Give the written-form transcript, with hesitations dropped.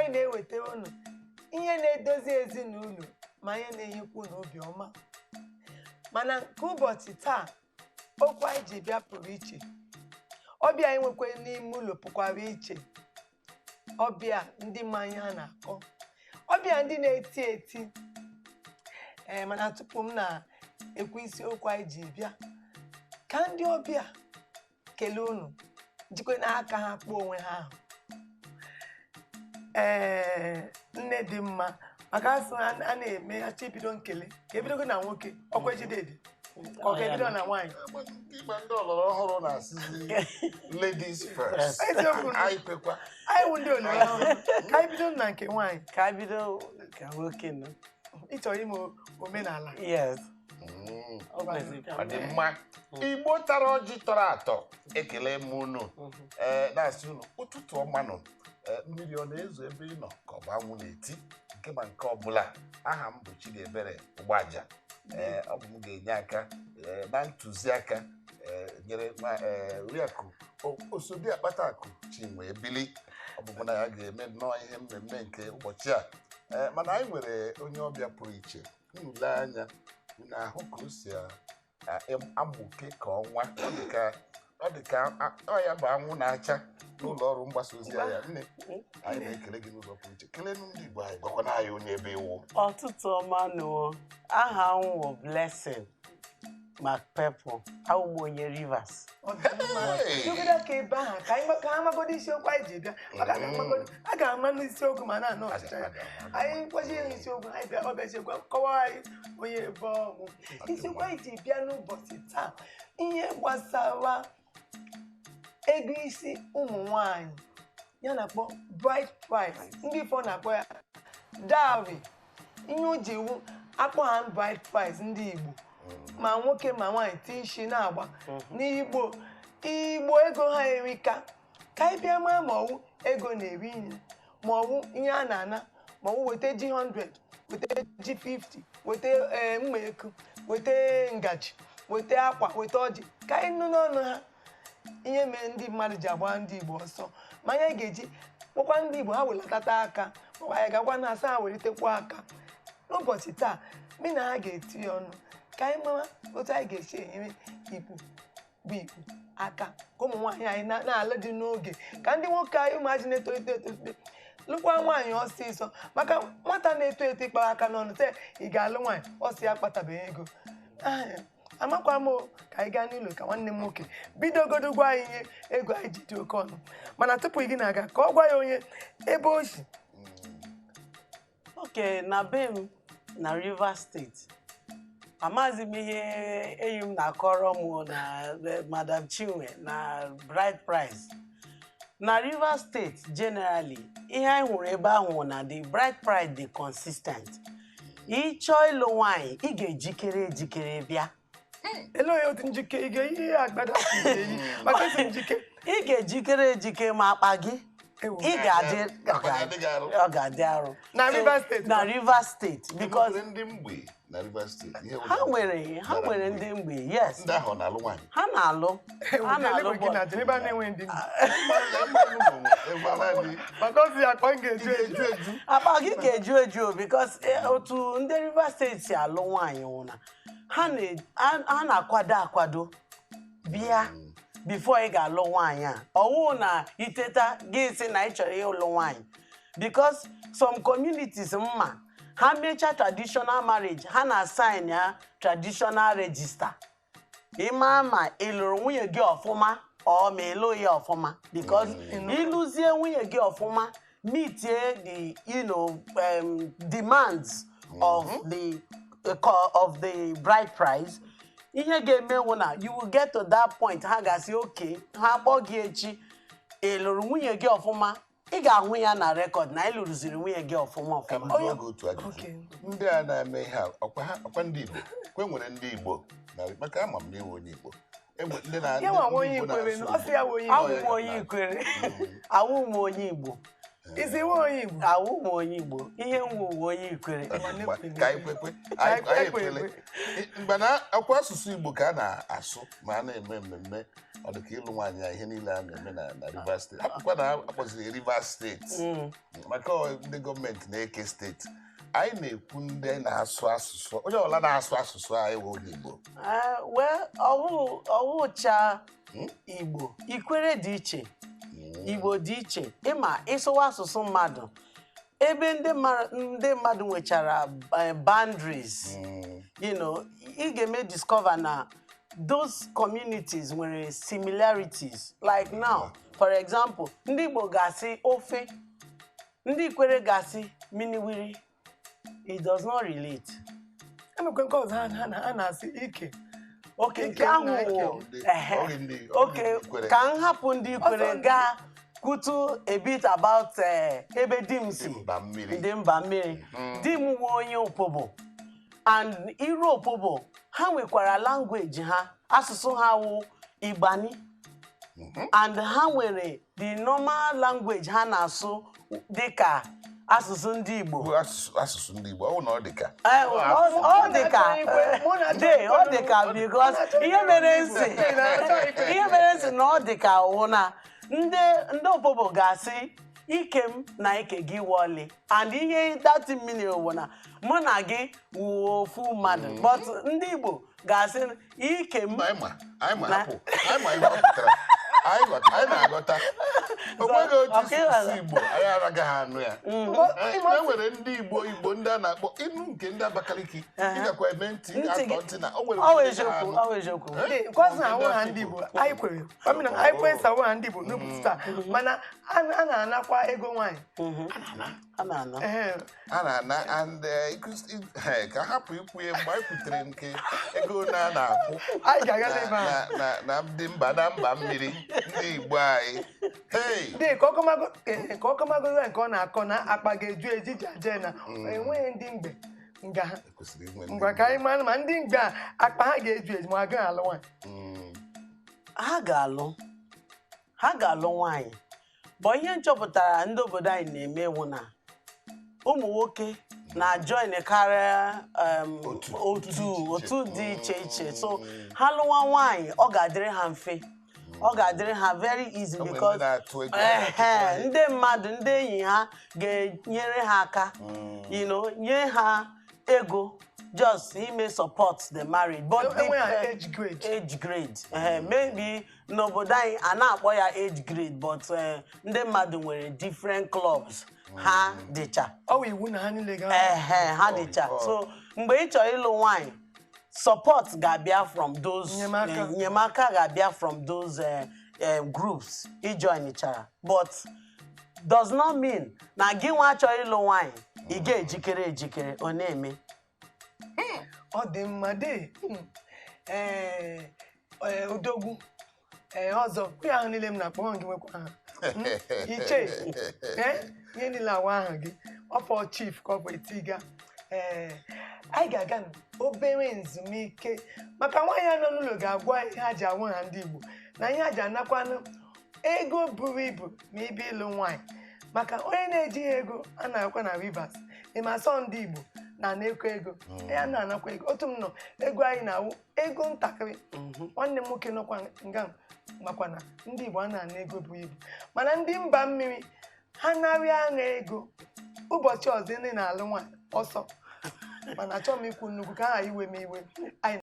Anyị na-ewetara unu ihe na-edozi ezinụlọ ma ihe na-enyekwa unu obiọma. Mana nke ụbọchị taa, okwu anyị ji bịa pụrụ iche. Ọbịa anyị nwekwa n'ime ụlọ pụkwara iche. Ọbịa ndị mmanya ha na-akọ, ọbịa ndị na-eti eti. Ee, mana tupu m na-ekwu isiokwu anyị ji bịa, ka ndị ọbịa kelee unu, jikwe n'aka ha kpọọ onwe ha ahụ. Ee, nne dị mma, maka asị a na-eme achọ ibido nkele, ka ebidogo na nwoke ọkwa ejidedi, ka ọ ka ebido na nwaanyị. Ịgba ndị ọlọrọ ọhụrụ na-asịzi ladies first. Eziokwu. Anyị kwekwa. Anyị wụ ndị oloro ọhụrụ, ka anyị bido na nke nwaanyị. Ka bido ka nwoke nọ. Ị chọrọ ime omenala? Yes. Ọ kwesịrị ka Ọ dị mma. Igbo tara ọjị tọrọ atọ, ekele m unu, ee, na-asị unu ụtụtụ ọma nụ. Ee, mmiri ọ na-ezo ebe ị nọ ka ọ bụ anwụ na-eti, nke ma nke ọbụla. Aha m bụ Chidiebere Ụgbaja. Ee, ọ bụ m ga-enye aka, ee, na ntụziaka, ee, nyere nwa, ee, Oriakụ Osodi Akpata Akụ Chinwe Ebili. Ọ bụ mụ na ya ga-eme nnọọ ihe mmemme nke ụbọchị a. Ee, mana anyị nwere onye ọbịa pụrụ iche. Unu lee anya, unu ahụ ka o si amụke ka ọnwa. Ọ dị ka ọ ya bụ anwụ na-acha n'ụlọ ọrụ mgbasa ozi ya. Nne, anyị na-ekele gị n'ụzọ pụrụ iche. Kelenu ndị Igbo anyị, gwakwana anyị onye ebe iwu. Ọtụtụ ọma nụ. Aha m wụ Blessing McPepple. Awụ m onye Rivers. Ọ dị mma. Hey! Jụgide ka ebe ahụ ka anyị ka ha magodo isiokwu anyị ji bịa, maka na amagodo a ga-ama n'isiokwu ma na-anụ ọchịcha ya. Anyị kwesịrị ịhụ isiokwu anyị bịa, ọbịa isiokwu kọwaa anyị onye ebe ọgwụ. Isiokwu anyị ji bịa n'ụbọchị taa, ihe gbasara ego isi ụmụ nwanyị, ya na-akpọ bride price, ndị ifo na-akpọ ya dowry. Ihe o ji iwu akpọ ha bride price, ndị Igbo, ma nwoke ma nwaanyị ti isi na-agba n'Igbo. Igbo ego ha erika. Ka anyị bịa maa ma ọwụ ego na-eri ihe, ma ọwụ ihe a na-ana, ma ọwụ weta ji 100, weta ji 50, weta, ee, mma eku, weta ngaji, weta akwa, weta ọjị. Ka anyị nụ n'ọnụ ha ihe mere ndị mmadụ ji agba ndị Igbo ọsọ, ma anyị ga-eji kpọkwa ndị Igbo ha welatata aka, makwa anyị gakwa na asa ha welitekwa aka. N'ụbọchị taa, mị na ha ga-eti ya ọnụ ka anyị mara otu anyị ga-esi enyere Igbo bụ Igbo aka, ka ụmụ nwaanyị anyị na-alụ dị n'oge, ka ndị nwoke anyị, ụmụazị na-etolite etolite, lụkwa nwaanyị ọsịsọ, maka nwata na-eto eto ịkpara aka n'ọnụ sị ị ga-alụ nwaanyị, ọ sị ya akpatabeghị ego. Ah, amakwa m o, ka anyị gaa n'ụlọ ka nwanne m nwoke bidogodo gwa anyị ihe ego anyị ji dị oke ọnụ. Mana tupu gị na-aga, ka ọ gwa ya onye ebe o si. Oke na be m na Rivers State, amaghịzi m ihe enyi m na-akọrọ m na Madam Chinwe na bride price na Rivers State. Generally, ihe anyị hụrụ ebe ahụ na the bride price dị consistent. Ị chọọ ịlụ nwaanyị, ị ga-ejikere ejikere bịa. Ele onye otu njike ị ga-eyi ihe agbada ka ị ga-eyi maka esi njike? Ị ga-ejikere ejike ma akpa gị Ewo. ị ga-adị Akpa ga-adị gị arụ. Ọ ga-adị arụ. Na Rivers State? Na Rivers State, because Enwekwara ndị mgbe na Rivers State? Ihe ha nwere, ha nwere ndị mgbe, yes. Ndị ahụ ọ na-alụ nwaanyị? Ha na-alụ, ha na-alụ. Gị na ebe a na-enwe ndị Maka maka ọ si akpa m ga-eju eju. eju eju. Akpa gị ga-eju eju, because otu ndị Rivers State si alụ nwaanyị wụ na ha na-akwado akwado bịa before ị ga-alụ nwaanyị a. Ọwụ na iteta gị sị na ị chọrọ ịlụ nwaanyị, because some communities mma ha mechaa traditional marriage, ha na-sign ya traditional register, ịma ma ị lụrụ nwunye gị ọfụma ọ ma ị lụghị ya ọfụma, because ịlụzie nwunye gị ọfụma, meetie the demands of the bride price, ihe ga-emenwu na you will get to that point, ha ga-asị oke ha kpọọ gị echi, ị lụrụ nwunye gị ọfụma, ị ga-ahụ ya na record na ị lụrụziri nwunye gị ọfụma Ka m ọfụma. jụọ gị otu ajụjụ. Okay. Ndị a na-eme ihe a, ọkwa ha, ọkwa ndị Igbo kwe nwere ndị Igbo na, maka ama m na iwe onye Igbo. Enwe ndị na Ya nwa ndị onye Igbo Ikwere na-asụ ọ sị ya wụ onye Awụ Ikwere. m onye Ikwere, awụ m onye Igbo. Isi nwa onye Igbo. Awụ m onye Igbo, ihe nwu uwe onye Ikwere. Ka anyị kwekwe, anyị ekwele. Mgbe na ọkwa asụsụ Igbo ka a na-asụ ma a na-eme mmemme, ọ dị ka ịlụ nwaanyị a, ihe niile a na-eme na Rivers Steeti. Hapụkwa na akpọziri Rivers Steeti maka ndị gọọmenti na-eke steeti. Anyị na-ekwu ndị na-asụ asụsụ, onye ọbụla na-asụ asụsụ anyị wụ onye Igbo. Well, ọwụcha Igbo, Ikwere dị iche, Igbo dị iche. Ịma ịsụwa asụsụ mmadụ ebe ndị mmadụ nwechara boundaries, ị ga-eme discover na those communities nwere similarities. Like now, for example, ndị Igbo ga-asị ofe, ndị Ikwere ga-asị miniwiri. It does not relate. Emekwe nke ọzọ ha na-asị ike. Okay, nke ahụ, okay, ka m hapụ ndị Ikwere gaa kwutu a bit about ebe di m si, ndị mba mmiri. Di m nwe onye Opobo, and iru Opobo ha nwekwara language ha, asụsụ ha wụ Igbani, and ha nwere the normal language ha na-asụ dịka asụsụ ndị Igbo. Asụsụ ndị Igbo, ọ dịka ọ dịka because ihe mere nsị na ọ dịka wụ na ndị Opobo ga-asị ike m na ike gị wọli, and ihe 30 million wụ na mụ na gị wụ ofu mmadụ, but ndị Igbo ga-asị ike m. Anyị na-aghọta o nweghị otu asụsụ Igbo anyị anaghị anụ ya. E nwere ndị Igbo ndị a na-akpọ ịnụ nke ndị Abakaliki, ị gakwa eme ntị atọ ntị na o nwere nke ọzọ awụ ha ndị Igbo. Anyị kwere anyị kwere awụ ha ndị Igbo n'ụbọchị taa, mana a na-anakwa ego nwaanyị. A na-ana and ka hapụ ikwu ya mgbe anyị kwutere nke ego na na-akwụ na ndị mba na mba mmiri ndị Igbo anyị. Dị ka ọkọmago nke ọ na-akọ na akpa ga-eju eji aje na enweghị ndị mgbe nga ha ngwa ka anyị mara ma ndị mgbe a akpa ha ga-eju eji ma agaghị alụ nwaanyị. Ha ga-alụ nwaanyị, bụ ihe nchọpụtara ndị obodo anyị na-eme wụ na ụmụ nwoke na-join karịa otu dị iche iche, so ha lụwa nwaanyị ọ ga-adịrị ha mfe, ọ ga-adịrị ha very easy because ndị mmadụ ndị enyi ha ga-enyere ha aka, nye ha ego just ime support the marriage. But the age grade maybe n'obodo anyị a na-akpọ ya age grade, but ndị mmadụ nwere different clubs ha dịcha. Ọ iwu na ha niile ga ha dịcha. So mgbe ị chọrọ ịlụ nwaanyị, support ga-abịa from those, enyemaka ga-abịa from those groups ị joinichara, but does not mean na gị nwa chọrọ ịlụ nwaanyị ị ga-ejikere ejikere ọ na-eme. Ọ dị mma dị odogwu ọzọ kwụ ahụ niile m na-akpọ gị nwekwa ha iche ihe niile awa ahụ gị ọfọ chief ka ọ bụ etiga. Anyị ga-aga obere nzumike maka nwaanyị a nọ n'ụlọ ga-agwa ihe ha ji anwụ ha ndị Igbo na ihe ha ji anakwanụ ego buru ibu ma ịbịa ịlụ nwaanyị, maka onye na-ejighị ego a na-akwa na Rivers ịma asọ ndị Igbo na-anakwa ego ya na-anakwa ego. Otu m nọ ego anyị na-awụ ego ntakịrị, nwanne m nwoke nọkwa nga makwa na ndị Igbo a na-ana ego buru ibu, mana ndị mba mmiri ha narịa na ego ụbọchị ọzọ ndị na-alụ nwaanyị ọsọ. Mana achọghị m ikwu nnukwu ka ha iwe m iwe.